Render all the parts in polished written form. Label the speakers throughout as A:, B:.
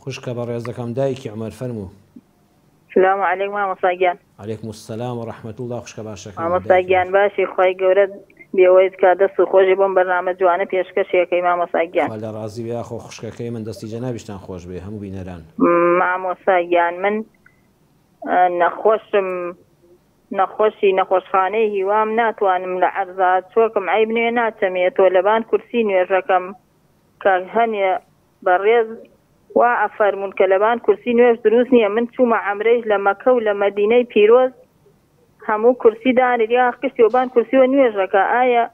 A: خوشکە بەڕێزەکەم دایکی عومەر فەرموو.
B: سلام علیک مامۆستا گیان.
A: علیکم السلام و رحمە اللە خوشکە باشەکەم
B: مامۆستا
A: دایکی
B: گیان
A: عومەر.
B: باشی خوای گەورە بێوەیت کا دەست و خۆشی بۆم بەرنامە جوانە پێشکەشی ئەکەی مامۆستا گیان.
A: خوا لێ ڕازی بێ یاخۆ خوشکەکەی من دەستی جەنابیشتان خۆش بێ هەموو بینەران.
B: مامۆستا گیان من نەخۆشم نەخۆشی نەخۆشخانەی هیوام ناتوانم لە عەرزا چۆکم عەیب نوێ ناچەمێتۆ لەبان کورسی نوێژەکەم کە هەنێ بەڕێز وا ئەفەرموون کە لەبان کورسی نوێژ دروست نیە من چوومە عەمرەیش لە مەکە و لە مەدینەی پیرۆز هەموو کورسی دانریا کشتی وەبان کورسیوە نوێژ ئەکا ئایا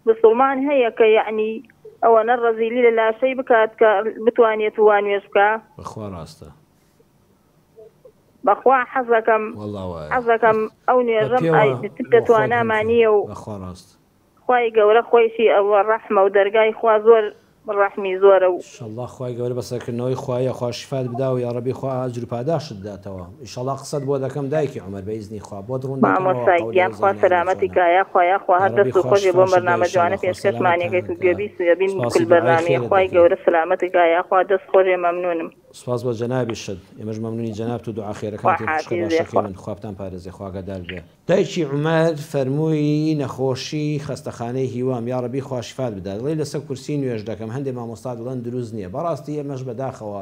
B: بسوڵمان هەیە کە یەعنی ئەوەنە ڕەزیلی لە لاشەی بکات کە بتوانێت وا نوێژ بکا؟
A: بەخوا ڕاستە.
B: بەخوا حەزەکەم
A: وەڵا وایە.
B: حەزەکەم ئەو
A: بە
B: نوێژەم
A: پێوە
B: ئای تر لە
A: بۆ خۆت
B: تواناما
A: ممکنە
B: نیە و
A: بەخوا ڕاستە.
B: خوای گەورە خۆیشی ئەوە ڕەحمە و دەرگای خوا زۆر ڕەحمی زۆرە و.
A: ئیشەڵا خوای گەورە بەسەرکردنەوەی خوایە خوا شیفات بدا و یاڕەبی خوا ئەجر و پاداشتت بداتەوە ئیشەڵا قسەت بۆ دەکەم دایکی عومەر بە ئیزنی خوا بۆت ڕوون دەکەمەوە
B: مامۆستا
A: قەولی
B: گیان
A: ئەو
B: خوا
A: زانایانە
B: سەلامەتی
A: چۆنە
B: کا یاخوا یاخوا هەر
A: یاڕەبی
B: دەست و
A: خوا
B: خۆشی بۆم
A: شیفاشت دا
B: بەرنامە جوانە
A: ئیشەڵا خوا
B: پێشکەشمانەکەیت
A: سەلامەتتان
B: و
A: کا
B: گوێبیست ئەبین
A: سوپاسی
B: کل
A: دوعای
B: بەرنامەیە
A: خێرت
B: خوای
A: دەکەین.
B: گەورە سەلامەتت کا یاخوا دەست خۆشێ مەمنونم.
A: سوپاس بۆ جەنابیشت ئێمەش مەمنونی جەنابت و دوعا
B: خوا
A: خێرەکانتین خوشکە
B: حافیزێ
A: باشەکەی
B: خوا.
A: من خوا بتان پارێزێ خوا ئاگادار بێ. دایکی عومەر فەرمووی نەخۆشی خەستەخانەی هیوام یاڕەبی خوا شیفات بدات دەڵێی لەسەر کورسی نوێژ دەکەم هەندێ مامۆستا دەڵێن دروست نیە بەڕاستی ئێمەش بەداخەوە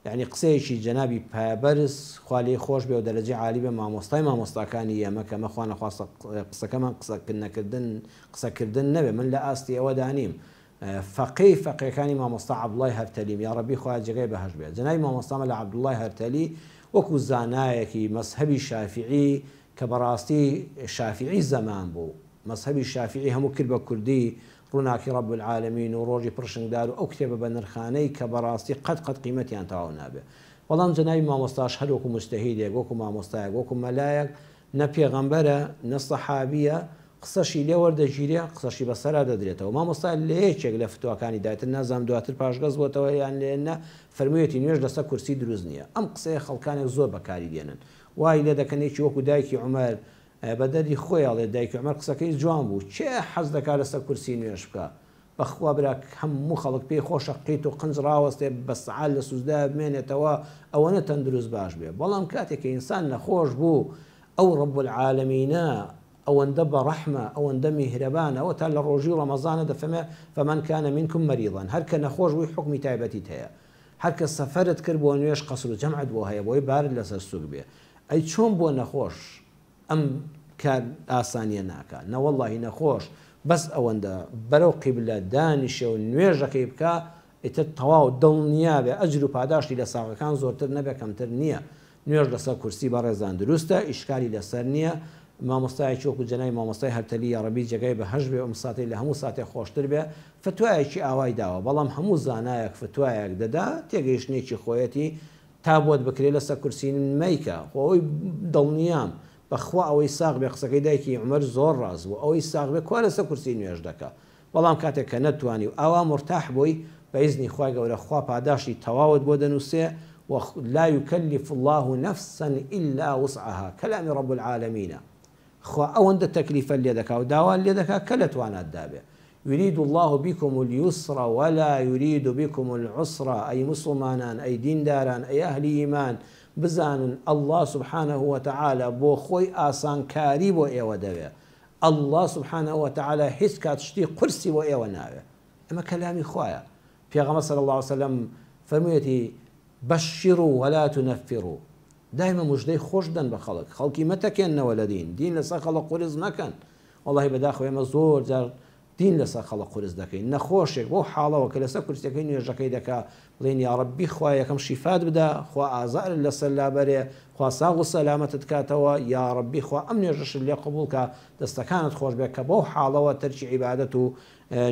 A: یەعنی قسەیەکی جەنابی پایەبەرز خوا لێی خۆش بێ و دەرەجەی عالی بێ مامۆستای مامۆستاکانی ئێمە کە ئەمە خوا نەخواستە قسەکەمان قسە نەکردن قسەکردن نەبێ من لە ئاستی ئەوەدا نیم فەقێی فەقێکانی مامۆستا عەبدوڵای هەرتەلیم یاڕەبی خوایە جێگای بەهەشت بێ جەنابی مامۆستا مەلا عەبدوڵای هەرتەلی وەکو زانایەکی مەزهەبی شافیعی کە بەڕاستی شافیعی زەمان بوو مەزهەبی شافیعی هەموو کرد بە کوردی ڕووناکی رب العالمین و ڕۆژی پڕشنگدار و ئەو کتێبە بەنرخانەی کە بەڕاستی قەت قەت قیمەتیان تەواو نابێ بەڵام جەنابی مامۆستاش هەر وەکو موجتەهیدێک وەکو مامۆستایەک وەکو مەلایەک نە پێغەمبەرە نە سەحابیە قسەشی لێ وەردەگیرێ قسەشی بەسەرا دەدرێتەوە مامۆستا لە یەکێک لە فتواکانی دا ئیتر نازانم دواتر پاشگەز بۆتەوە یان لێ نە فەرموویەتی نوێژ لەسەر کورسی دروست نیە ئەم قسەیە خەڵکانێک زۆر بەکاری دێنن وای لێ دەکەن یەکی وەکو دایکی عومەر بە دەردی خۆی ئەڵێ دایکی عومەر قسەکەی جوان بوو کێ حەز دەکا لەسەر کورسی نوێژ بکا بەخوا برا هەموو خەڵک پێی خۆشە قیت و قنج ڕاوەستێ بە سەعات لە سوجدایە بمێنێتەوە ئەوەنە تەندروست باش بێ بەڵام کاتێ کە ئینسان نەخۆش بوو ئەو رب العالمینە ئەوەندە بەڕەحمە ئەوەندە میهرەبانە ئەوەتا لە ڕۆژی ڕەمەزانە دەفەرمێ فمن کان منکم مریضا هەر کە نەخۆش بووی حوکمی تایبەتیت هەیە هەر کە سەفەرت کرد بۆ نوێژ قەسر و جەمعت بۆ هەیە بۆی بارت لەسەر سوک بێ ئەی چۆن بۆ نەخۆش ئەم کار ئاسانیە ناکا نەوەڵاهی نەخۆش بەس ئەوەندە بەرەو قیبلە دانیشێ و نوێژەکەی بکا ئیتر تەواو دڵنیابێ ئەجر و پاداشتی لە ساغەکان زۆرتر نەبێ کەمتر نیە نوێژ لەسەر کورسی بەڕێزان دروستە ئیشکالی لەسەر نیە مامۆستایەکی وەکو جەنابی مامۆستای هەرتەلی یاڕەبی جێگای بەهەشت بێ و ئەم ساتەی لە هەموو ساتێک خۆشتر بێ فتوایەکی ئاوای داوە بەڵام هەموو زانایەک فتوایەک دەدا تێگەیشتنێکی خۆیەتی تا بۆت بکرێ لەسەر کورسی مەیکە خۆ ئەوەی دڵنیام بەخوا ئەوەی ساغ بێ قسەکەی دایکی عومەر زۆر ڕاست بوو ئەوەی ساغ بێ کوا لەسەر کورسی نوێژ دەکا بەڵام کاتێک کە نەتوانی و ئاوا مورتاح بووی بە ئیزنی خوای گەورە خوا پاداشتی تەواوت بۆ دەنووسێ و لا یکلف اللە نفسا الا وسعها کەلامی رب العالمینە خوا ئەوەندە تەکلیفت لێ دەکا و داوات لێ دەکا کە لە تواناتدا بێ یرید اللە بکم الیسر ولا یرید بکم العسر ئەی موسڵمانان ئەی دینداران ئەی ئەهلی ئیمان بزانن اللە سبحانە وتعالی بۆ خۆی ئاسانکاری بۆ ئێوە دەوێ اللە سبحانە وتعالی هیچ کات شتی قورسی بۆ ئێوە ناوێ ئەمە کەلامی خوایە پێغەمبەر صلی اللە علیە وسلم فەرموویەتی بشروا ولا تنفروا دایمە مژدەی خۆش بدەن بە خەڵک خەڵکی مەتەکێننەوە لە دین دین لەسەر خەڵک قورس مەکەن وەڵاهی بەداخەوە ئێمە زۆر جار دین لەسەر خەڵک قورس دەکەین نەخۆشێک بەو حاڵەوە کە لەسەر کورسیەکەی نوێژەکەی دەکا بڵێین یاڕەبی خوا یەکەم شیفات بدا خوا ئازارت لەسەر لابەرێ خوا ساغ و سەلامەتت کاتەوە یاڕەبی خوا ئەم نوێژەشت لێ قبوڵ کا دەستەکانت خۆش بێ کە بەو حاڵەوە تەرکی عیبادەت و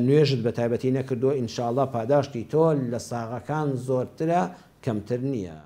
A: نوێژت بەتایبەتی نەکردووە ان شاء اللە پاداشتی تۆ لە ساغەکان زۆرترە کەمتر نیە.